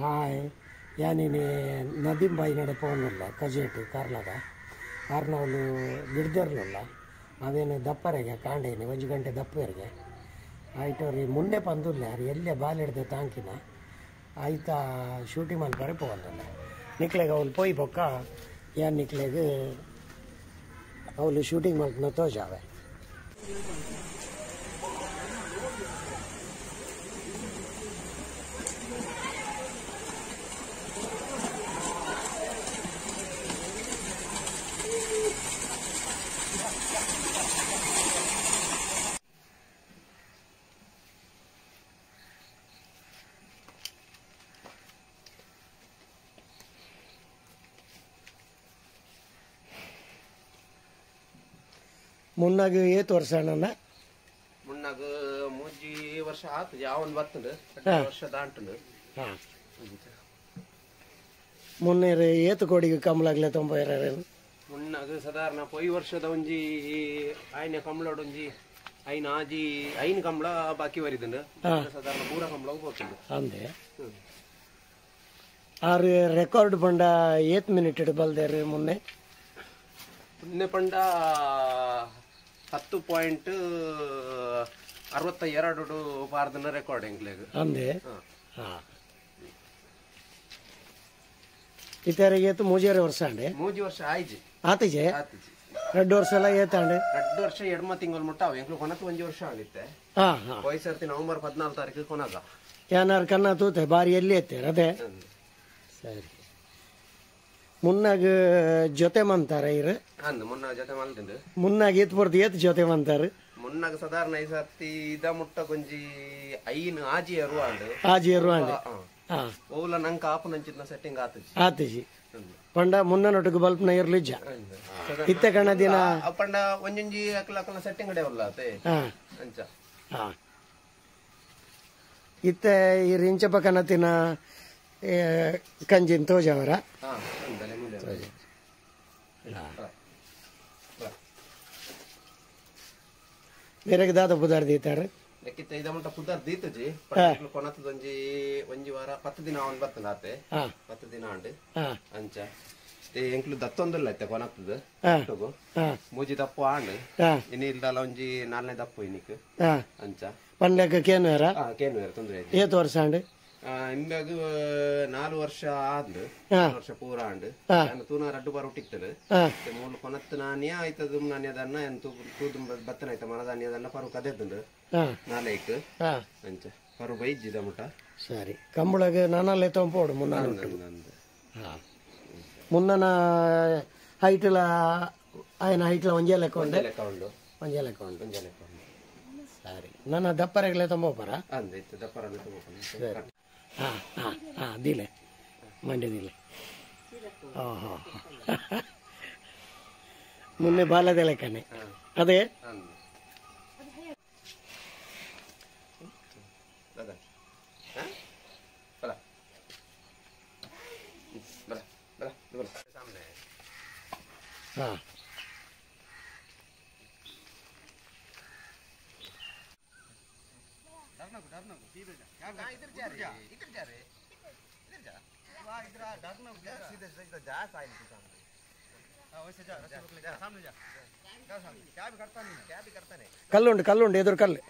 Hi ಯಾನಿನಿ Nadeem ಬಾಯಿ ನಡೆ ಪೋನುಲ್ಲ ಕಜೇಟು ಕಾರ್ಲದ ಕಾರ್ನವಲು ಗಿಡ್ದರ್ಲುಲ್ಲ ಅವೇನು ದಪ್ಪರೆಗೆ ಕಾಂಡೇನಿ 1 ಗಂಟೆ ದಪ್ಪರಿಗೆ ಆಯ್ತವ್ರಿ ಮುನ್ನೆ ಪಂದುಲ್ಲ ಯಾರು ಎಲ್ಲೇ ಬಾಲಿಡ್ದೆ ತಾಂಕಿನ ಆಯ್ತಾ ಶೂಟಿಂಗ್ ಮಲ್ಪರೆ ಪೋಂದುಲ್ಲ ನಿಕ್ಲೆಗೆ ಅವಳು ಪೋಯಿ ಬೊಕ್ಕ ಯಾನ್ ನಿಕ್ಲೆಗ್ ಅವಳು ಶೂಟಿಂಗ್ ಮಲ್ಪನ ತೋಜಾವೆ. ಮುನ್ನಾಗ ಏತ್ ವರ್ಷ ಅಣ್ಣ? ಮುನ್ನಾಗ ಮೂಜಿ ವರ್ಷ ಆತು, ಯಾವನ್ ಬರ್ತುಂಡು ವರ್ಷ ದಾಂಟುಂಡು. ಮುನ್ನೇರು ಏತು ಕೋಡಿಗೆ ಕಂಬಳಾಗ್ಲೆ ತೊಂಬೈರ? ಮುನ್ನಾಗ ಸಾಧಾರಣ ಪೊಯ್ ವರ್ಷದ ಒಂಜಿ ಆಯ್ನ ಕಂಬಳೋಡು ಒಂಜಿ ಐನ ಆಜಿ ಐನ್ ಕಂಬಳ ಬಾಕಿ ವರಿದುಂಡು, ಸಾಧಾರಣ ಪೂರ ಕಂಬಳ ಹೋಗ್ತುಂಡು. ಅಂದೆ ಆರು ರೆಕಾರ್ಡ್ ಬಂಡ ಏತ್ ಮಿನಿಟ್ ಬಲ್ದೇರು ಮುನ್ನೆ? ಮುನ್ನೆ ಪಂಡ 10.62 ಪಾರ್ದನ ರೆಕಾರ್ಡ್ ಎಂಗ್ಲೆಗ್ ಅಂದೆ. ಇತರ ಏತು ಮೂಜೇರೆ ವರ್ಷ ಅಂಡೆ? ಮೂಜಿ ವರ್ಷ ಆಯ್ಜಿ ಆತಿಜೆ ಆತಿಜಿ. 2 ವರ್ಷ ಎಲ್ಲ ಏತಾಂಡೆ? 2 ವರ್ಷ 2 ತಿಂಗಳು ಮುಟ್ಟ ಅವು ಎಂಗ್ಲು ಕೊನತು 1 ವರ್ಷ ಆಗಿತ್ತೆ. ಸರ್ತಿ ನವೆಂಬರ್ 14 ತಾರೀಕು ಕೊನಗ ಯಾನಾರು ಕನ್ನ ತೂತೆ ಬಾರಿ ಎಲ್ಲಿ ಎತ್ತೇರ ಅದೇ. ಸರಿ ಮುನ್ನಾಗ ಜೊತೆ ಮಂತಾರ ಇರು? ಮುನ್ನಾಗ ಜೊತೆ ಮಲ್ತಿಂದು. ಮುನ್ನಾಗ ಏತ್ ಬರ್ದು ಏತ್ ಜೊತೆ ಮಂತಾರ? ಮುನ್ನಾಗ ಸಾಧಾರಣ ಈ ಸರ್ತಿ ಇದ ಮುಟ್ಟ ಕೊಂಜಿ ಐನ್ ಆಜಿ ಅರುವಾಂಡು. ಆಜಿ ಅರುವಾಂಡು. ಓಲ ನಂಗೆ ಆಪು ನಂಚಿನ ಸೆಟ್ಟಿಂಗ್ ಆತಜಿ. ಆತಜಿ ಪಂಡ ಮುನ್ನ ನೊಟ್ಟಿಗೆ ಬಲ್ಪ್ನ ಇರ್ಲಿಜ್ಜ ಇತ್ತ ಕಣ ದಿನ ಪಂಡ ಒಂಜೊಂಜಿ ಅಕಲ ಅಕಲ ಸೆಟ್ಟಿಂಗ್ ಕಡೆ ಉಲ್ಲ ಆತೆ ಅಂಚ. ಇತ್ತ ಈ ರಿಂಚಪ ಕಣತಿನ ಕಂಜಿನ್ ತೋಜವರ? ಬೇರೆಗೆ ದಾದ ಪುದಾರ್ ದೀತಾರೆ? ಪುದಾರ್ ದೀತಜಿ ಕೊನತದೊಂಜಿ ಒಂಜಿ ವಾರ 10 ದಿನ ಅವನ್ ಬರ್ತದ ಆತೆ. 10 ದಿನ ಅಂಡು ಅಂಚ ಎಂಕ್ಲು ದತ್ತೊಂದುಲ್ಲ ಐತೆ ಕೊನತದ ಮೂಜಿ ದಪ್ಪು ಆಂಡು ಇನಿ ಇಲ್ದಲ್ಲ ಒಂಜಿ 4ನೇ ದಪ್ಪು ಇನಿಕ್ ಅಂಚ. ಪಂಡ್ಯಾಕ ಕೇನ್ವೇರ? ಕೇನ್ವೇರ ತೊಂದ್ರೆ. ಏತ್ ವರ್ಷ ಆಂಡು? ಇಂಬಾಗ 4 ವರ್ಷ ಆದ್ಲು, 4 ವರ್ಷ ಪೂರ ಆಂಡು. ತೂನ ರಡ್ಡು ಬಾರ್ ಹುಟ್ಟಿತ್ತದು ಮೂಲು ಕೊನತ್ತು ನಾಣ್ಯ ಆಯ್ತದ ನಾಣ್ಯದನ್ನ ತೂದು ಬತ್ತನ ಆಯ್ತ ಮನದಾನ್ಯದನ್ನ ಪರು ಕದೆದ್ದುಂಡು ನಾಲೈಕ್ ಅಂಚ ಪರು ಬೈಜಿದ ಮುಟ. ಸರಿ ಕಂಬಳಗ ನಾನಲ್ಲೇ ತೊಂಪೋಡು ಮುನ್ನ ಮುನ್ನನ ಹೈಟ್ಲ ಆಯ್ನ ಹೈಟ್ಲ ಒಂಜೇ ಲೆಕ್ಕ ಉಂಡು. ಒಂಜೇ ಲೆಕ್ಕ ಉಂಡು. ಒಂಜೇ ಲೆಕ್ಕ ಉಂಡು. ಸರಿ ನನ್ನ ದಪ್ಪರೆಗ್ಲೆ ತೊಂಬೋಪರ? ದಪ್ಪರಲೆ ತೊಂಬೋಪರ. ಸರಿ ಹಾಂ ಹಾಂ ಹಾಂ ದಿಲೆ ಮಂಡ್ಯ ದಿಲೆ. ಹಾಂ ಹಾಂ ಮುನ್ನೆ ಬಾಲದ ಲೆಕ್ಕನೆ ಅದೇ. ಹಾಂ ಕಲ್ಲುಂಡು ಕಲ್ಲುಂಡು ಎದುರು ಕಲ್ಲು.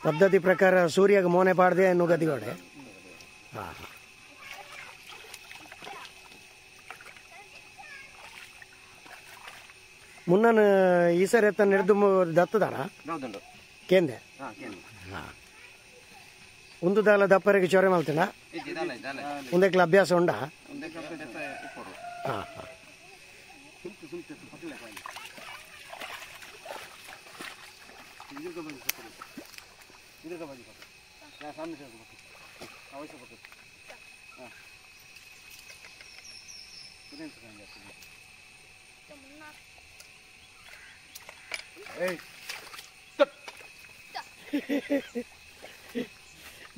ಪದ್ಧತಿ ಪ್ರಕಾರ ಸೂರ್ಯಗೆ ಮೋನೆ ಪಾಡದೆ ನುಗದಿಗೋಡೆ. ಹಾಂ ಮುನ್ನನ ಈ ಸರಿ ಎತ್ತ ನಡೆದು ದತ್ತದಾರ ಕೇಂದೆ. ಹಾಂ ಒಂದು ದಾಲ ದಪ್ಪರಿಗೆ ಚೊರೆ ಮಲ್ತಿನ ಒಂದಕ್ಲ ಅಭ್ಯಾಸ ಉಂಡಾ? ಹಾಂ ಹಾಂ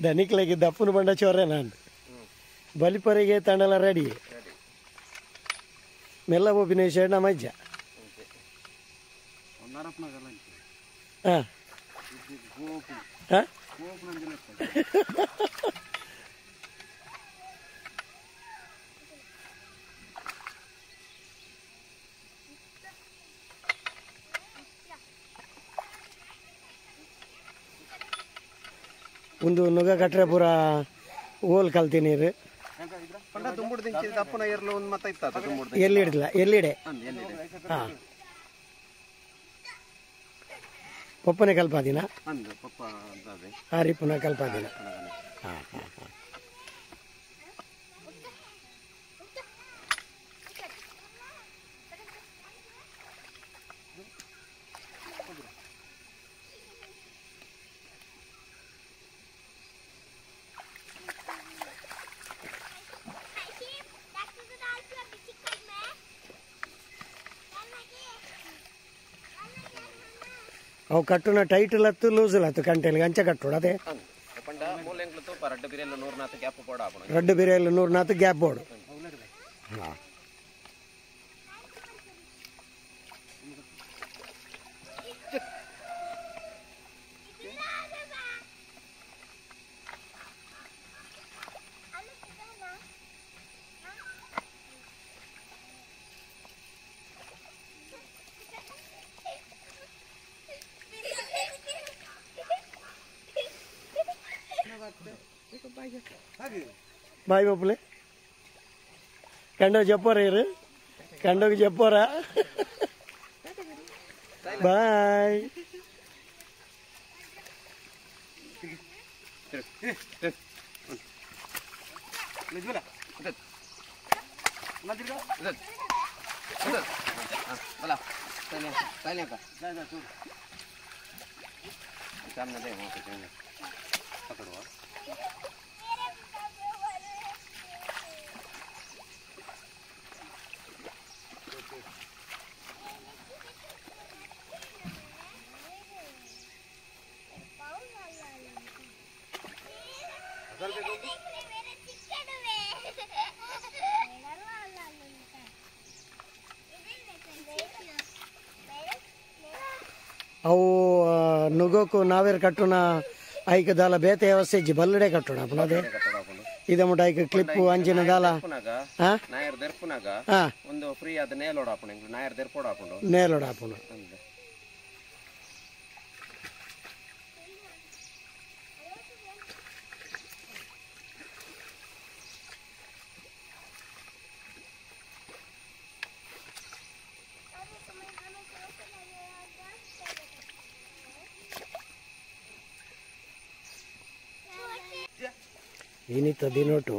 ದನಿಕ್ಲೆಗೆ ದಪ್ಪನ ಬಂಡ ಚೊರೆ ನಾನು ಬಲಿಪರಿಗೆ ತಂಡಲ ರೆಡಿ ಮೆಲ್ಲ ಒಪ್ಪಿನ ಶರಣ ಮಜ್ಜ. ಹಾಂ ಹಾಂ ಒಂದು ನುಗ ಕಟ್ರೆ ಪೂರ ಓಲ್ ಕಲ್ತಿ ನೀರು ಎಲ್ಲಿಡಲ್ಲ ಎಲ್ಲಿಡೆ. ಹಾಂ ಪಪ್ಪನೆ ಕಲ್ಪಾದಿನ ಹಾಂ ರೀ ಪುನಃ ಕಲ್ಪಾದಿನ. ಹಾಂ ಹಾಂ ಹಾಂ ಅವು ಕಟ್ಟುನ ಟೈಟ್ ಲತ್ತು ಲೂಸ್ ಲತ್ತು ಕಂಟೆಲ್ ಅಂಚೆ ಕಟ್ಟೋಡು ಅದೇ ರಡ್ಡು ಬಿರಿಯಲ್ಲಿ 104 ಗ್ಯಾಪ್ ಬೋರ್ಡು. ಹಾಂ ಬಾಯ್ ಬಾಪುಲೆ ಕಂಡೋಗಿ చెప్పారా ಇರು ಕಂಡೋಗಿ చెప్పారా ಬಾಯ್. ಅವು ನುಗೋಕು ನಾವೇರು ಕಟ್ಟುನ ಐಕ ದಾಲ ಬೇತೆ ವ್ಯವಸ್ಥೆ ಇಜ್ಜಿ ಬಲ್ಲಡೆ ಕಟ್ಟೋಣ ಅಪ್ಪನ ಅದೇ ಇದ ಮುಟ ಐಕ ಕ್ಲಿಪ್ ಅಂಚಿನ ದಾಲ ಒಂದು ಫ್ರೀ ಆದ ನೇಲೋಡ ಆಪುಂಡು ನಾಯರ್ ದೆರ್ಪೋಡ ಆಪುಂಡು ನೇಲೋಡ ಆಪುಂಡು. ಇನಿತ ದಿನೋಟು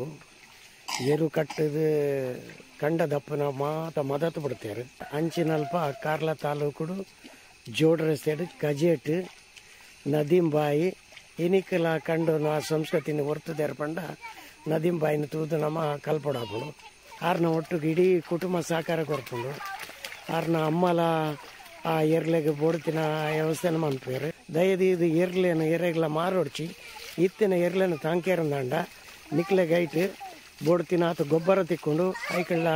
ಏರು ಕಟ್ಟದ ಕಂಡ ದಪ್ಪನ ಮಾತ ಮದತ್ತು ಬಿಡ್ತಾರೆ. ಅಂಚಿನಲ್ಪ ಕಾರ್ಲ ತಾಲೂಕುಡು ಜೋಡ್ರ ಸೈಡ್ ಕಜೇಟ್ ನದಿಂಬಾಯಿ ಇನಿಕಲ ಕಂಡು ಆ ಸಂಸ್ಕೃತಿನ ಹೊರ್ತದೇರ್ಪಂಡ ನದಿಂಬಾಯಿನ ತೂದು ನಮ್ಮ ಕಲ್ಪಡಾಪುಂಡು. ಆರ್ನ ಒಟ್ಟುಗೆ ಇಡೀ ಕುಟುಂಬ ಸಹಕಾರ ಕೊರ್ಪುಂಡು. ಆರ್ನ ಅಮ್ಮಲ ಆ ಎರ್ಲೆಗೆ ಬೋಡ್ತಿನ ವ್ಯವಸ್ಥೆನ ಮನ್ಪೇರು. ದಯದೀದು ಎರ್ಲೇನು ಎರೆಗ್ಲ ಮಾರೋಡ್ಚಿ ಇತ್ತಿನ ಎರ್ಲೇನು ತಾಂಕೇರಂದಾಂಡ ನಿಕ್ಲೆ ಗೈಟ್ ಬೋಡ್ತಿನ ಆತ ಗೊಬ್ಬರ ತಿಕ್ಕೊಂಡು ಐಕಳ್ನ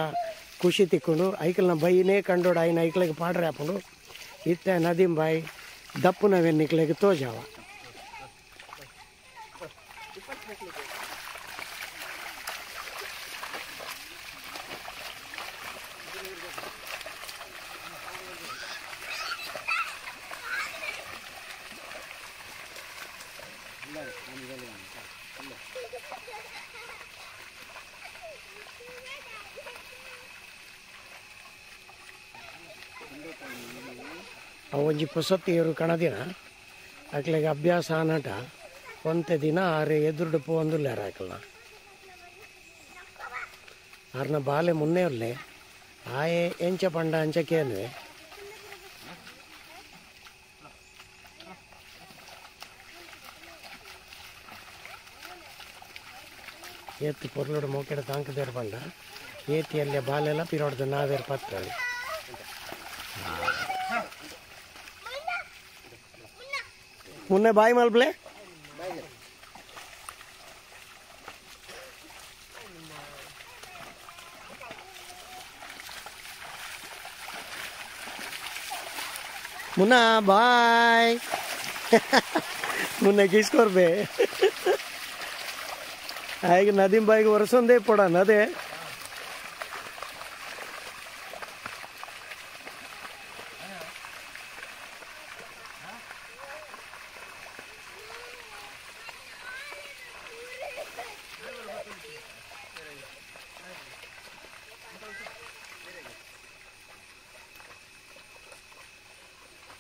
ಖುಷಿ ತಿಕ್ಕೊಂಡು ಐಕಲ್ನ ಬೈನೇ ಕಂಡೋಡು ಆಯ್ನ ಐಕ್ಲೆಗೆ ಪಾಡ್ರೆ ಹಾಕೊಂಡು ಇತ್ತ ನದಿಂಬಾಯಿ ದಪ್ಪುನವೇ ನಿಕ್ಲೆಗೆ ತೋಜಾವ. ಒಂಜಿ ಪೊಸತ್ತಿಯರು ಕಣದಿನ ಅಕ್ಲೆಗ್ ಅಭ್ಯಾಸ ಆನಟ ಒಂತೆ ದಿನ ಆರು ಎದುರುಡು ಪೋವೊಂದುಲ್ಲೆರ್ ಅಕಲ್ನ ಆರ್ನ ಬಾಲೆ ಮುನ್ನೆ ಉಲ್ಲೆ ಆಯೆ ಎಂಚ ಪಂಡ ಅಂಚ ಕೇನುವೆ ಏತಿ ಪೊರ್ಲುಡು ಮೋಕೆಡ್ ತಾಂಕುದೆರ್ ಪಂಡ ಏತಿ ಅಲ್ಲೆ ಬಾಲೆಲ ಪಿರೋಡ್ದು ನಾವೆರ್ ಪತ್ತೊಲಿ ಮುನ್ನೆ ಬಾಯಿ ಮಲ್ಪಲೆ मुन्ना बाय मुन्ना किस करबे आएगा नदीम भाई को वर्षों दे पड़ा ना दे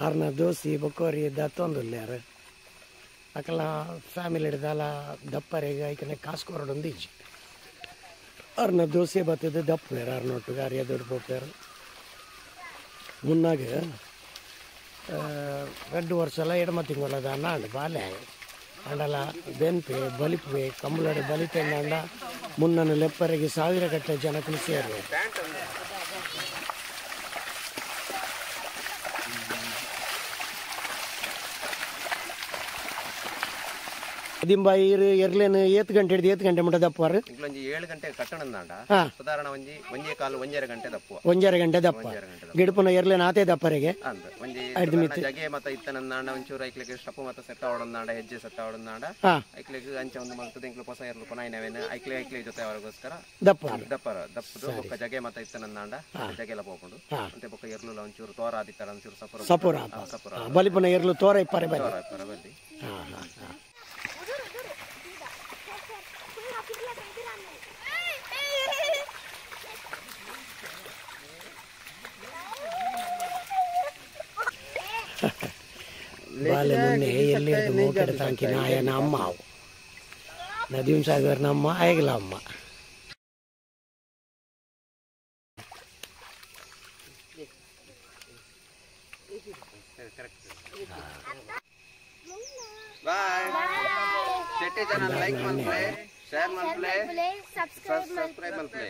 ಆರ್ನ ದೋಸಿ ಬೊಕ್ಕೋರಿ ದತ್ತೊಂದುಲ್ಲೆರ್ ಅಕಲ್ನ ಫ್ಯಾಮಿಲಿ ದಾಲ ದಪ್ಪರೆಗ್ ಐಕನೆ ಕಾಸು ಕೊರೊಡೊಂದು ಇಜ್ಜಿ ಆರ್ನ ದೋಸೆ ಬತ್ತದ ದಪ್ಪುವೆರ್ ಆರ್ನೊಟ್ಟುಗು ಆರ್ ಎದುರು ಪೋಪೆರ್ ಮುನ್ನಾಗ ರಡ್ಡ್ ವರ್ಷಲ ಎಡ್ಮ ತಿಂಗೊಲದ ಆಂಡ್ ಬಾಲೆ ಆಂಡಲ ಬೆನ್ಪೆ ಬಲಿಪುವೆ ಕಂಬುಲಡ್ ಬಲಿತೆಂದಾಂಡ ಮುನ್ನನ ಲೆಪ್ಪರೆಗ್ ಸಾವಿರ ಗಟ್ಟಲೆ ಜನಕುಲು ಸೇರುವೆರ್. ದಿಂಬಾಯಿ ಎರ್ಲೇನ್ ಏತ್ ಗಂಟೆ ಹಿಡಿದು ಏತ್ ಗಂಟೆ ಮುಟ್ಟ ದಪ್ಪುವಾರು? ಒಂಜಿ 7 ಗಂಟೆ ಕಟ್ಟಣಂದಾಂಡ ಸಾಧಾರಣ ಒಂಜಿ ಒಂಜೇ ಕಾಲು 1.5 ಗಂಟೆ ದಪ್ಪುವ. 1.5 ಗಂಟೆ ದಪ್ಪ ಗಿಡಪುನ ಎರ್ಲೇನ್ ಆತೆ ದಪ್ಪರಿಗೆ ಒಂಜಿ ಜಗೆ ಮತ ಇತ್ತನಂದಾಂಡ ಒಂಚೂರು ಐಕ್ಲೆಗ್ ಸ್ಟಪ್ ಮತ ಸೆಟ್ ಆವಡಂದಾಂಡ ಹೆಜ್ಜೆ ಸೆಟ್ ಆವಡಂದಾಂಡ ಐಕ್ಲೆಗ್ ಅಂಚ ಒಂದು ಮಲ್ತದ ಎಂಕ್ಲು ಪೊಸ ಎರ್ಲು ಪೊನಾಯಿನವೇನ ಐಕ್ಲೆ ಐಕ್ಲೆ ಜೊತೆ ಅವರಿಗೋಸ್ಕರ ದಪ್ಪ ದಪ್ಪರ ದಪ್ಪದು ಬೊಕ್ಕ ಜಗೆ ಮತ ಇತ್ತನಂದಾಂಡ ಜಗೆಲ ಪೋಪುಂಡು ಅಂತೆ ಬೊಕ್ಕ ಎರ್ಲುಲ ಒಂಚೂರು ತೋರ ಆದಿತ್ತರ ಒಂಚೂರು ಸಪುರ ಸಪುರ ಸಪುರ ಬಲಿಪುನ ಎರ್ಲು ತೋರ ಇಪ್ಪರೆ ಬಲ್ಲಿ ಇಪ್ಪರೆ ಬಲ್ಲಿ. ಬಾಲೆ ಮುನ್ನೆ ಎಲ್ಲಿ ಮೋಕೆಡ್ ತಾಂಕಿನ ಆಯನ ಅಮ್ಮ ಅವು ನದೀಮ್ ಸಾಗರ್ನ ಅಮ್ಮ ಆಯಗಲ ಅಮ್ಮ. ಬಾಯ್. ಶೆಟ್ಟಿ ಚಾನೆಲ್ ಲೈಕ್ ಮಲ್ಪಲೆ, ಶೇರ್ ಮಲ್ಪಲೆ, ಸಬ್ಸ್ಕ್ರೈಬ್ ಮಲ್ಪಲೆ.